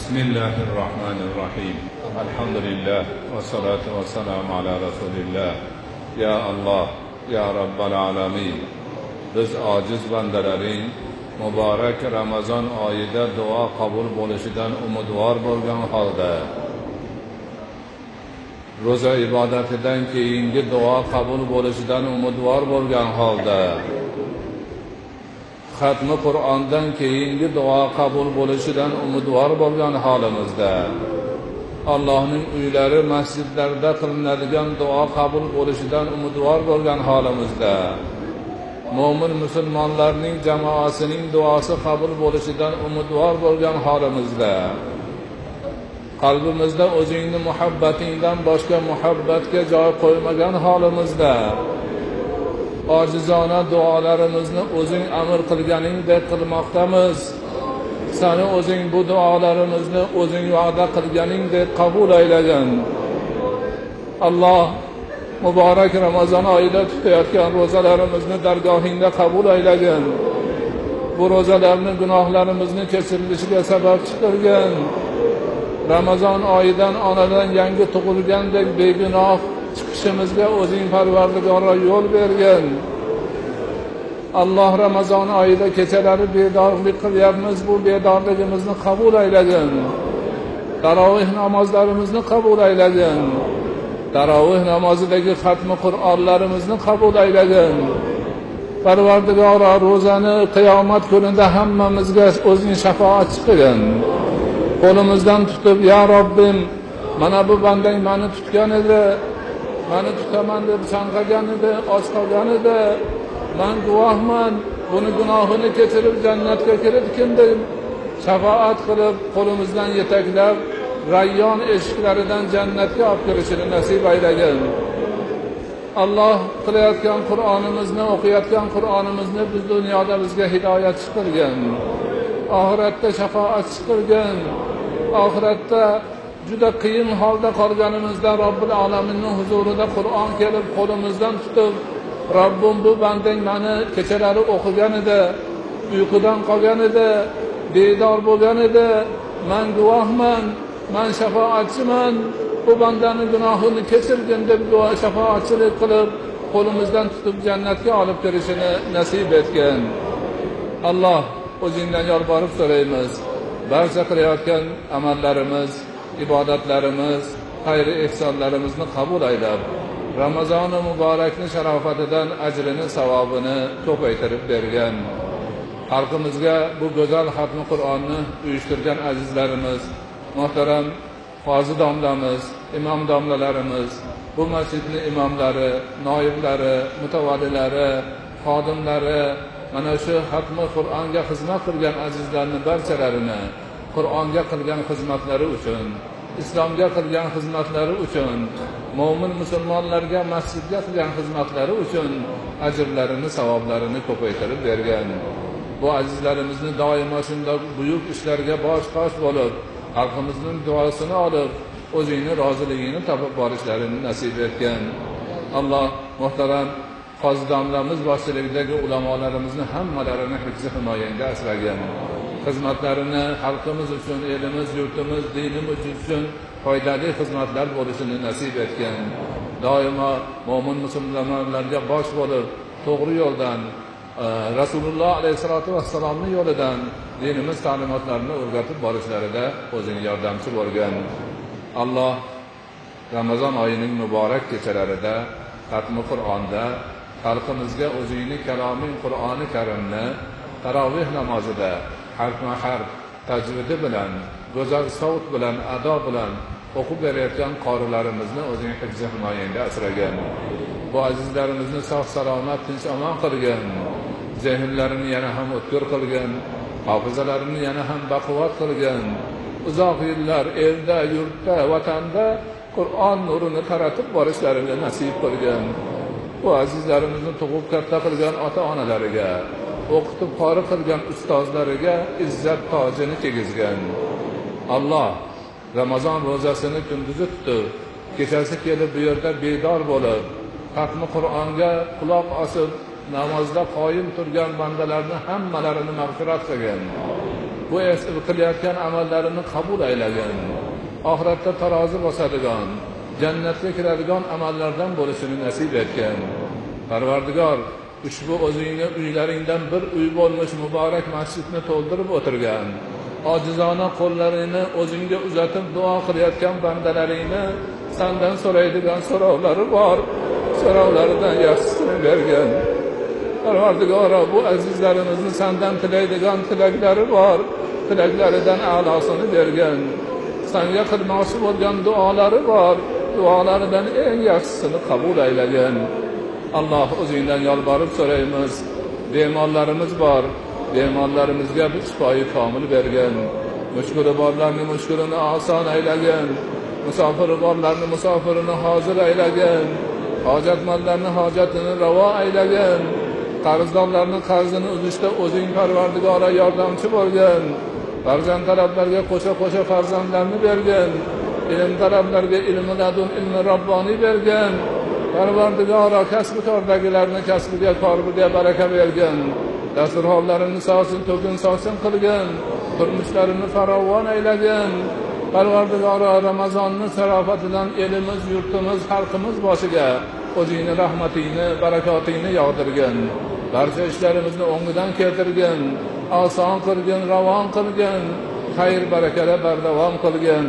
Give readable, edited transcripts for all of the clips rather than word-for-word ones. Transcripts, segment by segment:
Bismillahir Rahmanir Rahim. Alhamdulillah va salatu va salam ala Rasulillah. Ya Alloh, ya Rabbal alamin. Biz ojiz bandalaring muborak Ramazon oyida duo qabul bo'lishidan umidvor bo'lgan holda ro'za ibodatidan keyingi duo qabul bo'lishidan umidvor bo'lgan holda xatmi Qur'ondan keyingi duo qabul bo'lishidan umidvor bo'lgan holimizda Allohning uylari masjidlarda qilinadigan duo qabul bo'lishidan umidvor bo'lgan holimizda mo'min musulmonlarning jamoasining duosi qabul bo'lishidan umidvor bo'lgan holimizda qalbimizda o'zingni muhabbatingdan boshqa muhabbatga joy qo'ymagan holimizda ojizona duolarimizni o'zing amr qilganingdek qilmoqdamiz. Sani o'zing bu duolarimizni o'zing va'da qilganingdek qabul aylagin. Alloh muborak Ramazon oyida tutayotgan ro'zalarimizni dargohingda qabul aylagin. Bu ro'zalarni gunohlarimizni kechirilishiga sababchi qilgin. Ramazon oyidan onadan yangi tug'ilgandek begunoh chiqishimizga o'zing Parvardigoro yo'l bergin. Alloh Ramazon oyida kechalari bedorlik qilyapmiz, bu bedorligimizni qabul aylagin. Taroveh namozlarimizni qabul aylagin. Taroveh namozidagi xatmi Qur'onlarimizni qabul aylagin. Parvardigoro ro'zani qiyomat kunida hammamizga o'zing shafoatchi qilgin. Qo'limizdan tutib, ya Robbim, mana bu bandang meni tutgan edi, meni tutaman deb chanqagan edi, och qolgan edi. Men guvohman, buni gunohini kechirib jannatga kiritgin deb shafoat qilib, qo'limizdan yetaklab Rayyon eshiklaridan jannatga olib kirishini nasib aylagin. Alloh qilayotgan Qur'onimizni, o'qiyotgan Qur'onimizni biz dunyoda bizga hidoyatchi qilgin. Oxiratda shafoatchi qilgin. Oxiratda juda qiyin holda qolganimizda Robbil alaminning huzurida Qur'on kelib qo'limizdan tutib, Robbim bu bandang meni kechalari o'qigan edi, uyqudan qolgan edi, bedor bo'lgan edi, men guvohman, men shafoatchiman, bu bandaning gunohini kechirgin deb duo shafoatchilik qilib qo'limizdan tutib jannatga olib kirishini nasib etgin. Alloh o'zingdan yolborib so'raymiz. Barcha qilayotgan amallarimiz, ibodatlarimiz, xayr-i ihsonlarimizni qabul aylab, Ramazoni muborakning sharofatidan ajrini, savobini ko'paytirib bergan. Xalqimizga bu go'zal xatmi Qur'onni uyushtirgan azizlarimiz, muhtaram qozi domlamiz, imom domlalarimiz, bu masjidning imomlari, noiblari, mutavallilari, xodimlari, mana shu xatmi Qur'onga xizmat qilgan azizlarning barchalarini Qur'onga qilgan xizmatlari uchun, islomga qilgan xizmatlari uchun, mo'min musulmonlarga masjidga qilgan xizmatlari uchun ajrlarini, savoblarini ko'paytirib bergan. Bu azizlarimizni doimo shunday buyuk ishlarga bosh-qosh bo'lib, xalqimizning duosini olib, o'zingni roziligingni topib borishlarini nasib etgan. Alloh muhtaram qozi domlamiz boshchiligidagi ulamolarimizni hammalarini hifzi himoyangda asragan. Xizmatlarini xalqimiz uchun, elimiz, yurtimiz, dinimiz uchun foydali xizmatlar bo'lishini nasib etgan. Doimo mo'min musulmonlarga bosh bo'lib, to'g'ri yo'ldan, Rasululloh alayhisolatu vassalomning yo'lidan dinimiz ta'limotlarini o'rgatib borishlarida o'zing yordamchi bo'lgan. Alloh Ramazon oyining muborak kechalarida xatmi Qur'onda xalqimizga o'zingning kaloming Qur'oni Karimni taroveh namozida harfma-harf tajvidi bilan, go'zal savt bilan, ado bilan o'qib berayotgan qorilarimizni o'zing hifzi himoyangda asragan. Bu azizlarimizni sog' salomat, tinch omon qilgin, zehnlarini yana ham o'tkir qilgin, hofizalarini yana ham baquvvat qilgin. Uzoq yillar elda, yurtda, vatanda Qur'on nurini taratib borishlarini nasib qilgin. Bu azizlarimizni tug'ib katta qilgan ota-onalariga, o'qitib qori qilgan ustozlariga izzat tojini kiygizgan. Alloh Ramazon ro'zasini kunduzi tutib, kechasi kelib bu yerda bedor bo'lib, xatmi Qur'onga quloq osib, namozda qoyim turgan bandalarni hammalarini mag'firat qilgin. Bu qilayotgan amallarini qabul aylagin. Oxiratda tarozi bosadigan, jannatga kiradigan amallardan bo'lishini nasib etgin. Parvardigor, ushbu o'zingni uylaringdan bir uy bo'lmish muborak masjidni to'ldirib o'tirgan, ojizona qo'llarini o'zingga uzatib duo qilayotgan bandalaringni sandan so'raydigan so'rovlari bor, so'rovlaridan yaxshisini bergin. Parvardigoro, bu azizlarimizni sandan tilaydigan tilaklari bor, tilaklaridan a'losini bergin. Sanga qilmoqchi bo'lgan duolari bor, duolaridan eng yaxshisini qabul aylagin. Alloh, o'zingdan yolborib so'raymiz. Bemorlarimiz bor, bemorlarimizga shifoyi komil bergin. Mushkuli borlarni mushkulini oson aylagin. Musofiri borlarni musofirini hozir aylagin. Hojatmandlarni hojatini ravo aylagin. Qarzdorlarni qarzini uzishda o'zing Parvardigora yordamchi bo'lgin. Farzand talablarga qo'sha-qo'sha farzandlarni bergin. Ilm talablarga ilmi ladun, ilmi robboniy bergin. Parvardigora, kasbi kordagilarni kasbiga, koriga baraka bergin. Dasturxonlarini sosin, to'kin sosin qilgin. Turmushlarini farovon aylagin. Parvardigora, Ramazonni sharofatidan elimiz, yurtimiz, xalqimiz boshiga o'zingni rahmatingni, barakotingni yog'dirgin. Barcha ishlarimizni o'ngidan keltirgin, oson qilgin, ravon qilgin, xayr barakalar bardavom qilgin.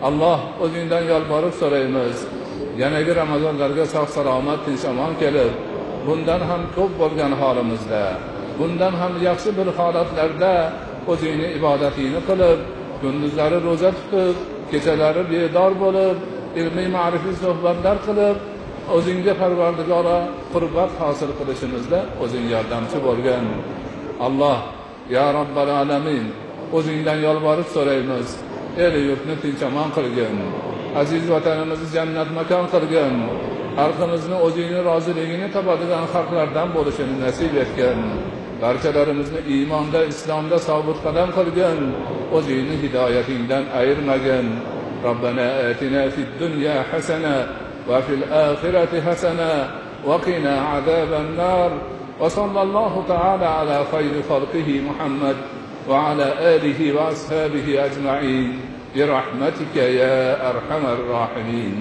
Alloh, o'zingdan yolborib so'raymiz. Yanagi Ramazonlarga sog' salomat, tinch omon kelib, bundan ham ko'p bo'lgan holimizda, bundan ham yaxshi bir holatlarda o'zingni ibodatingni qilib, kunduzlari ro'za tutib, kechalari bedor bo'lib, ilmiy ma'rifiy suhbatlar qilib, o'zingga Parvardigora qurbat hosil qilishimizda o'zing yordamchi bo'lgin. Alloh, ya Robbal alamin, o'zingdan yolborib so'raymiz. El yurtni tinch omon qilgin. Aziz vatanimizni jannat makon qilgin. Xalqimizni o'zingni roziligini topadigan xalqlardan bo'lishini nasib etgin. Barchalarimizni iymonda, islomda sobit qadam qilgin. O'zingni hidoyatingdan ayirmagin. Robbana atina fid dunya hasana va fil oxirati hasana va qina azaban nar. Va sallallohu taala ala xayri xalqihi Muhammad va ala alihi va ashabihi ajma'in. برحمتك يا أرحم الراحمين.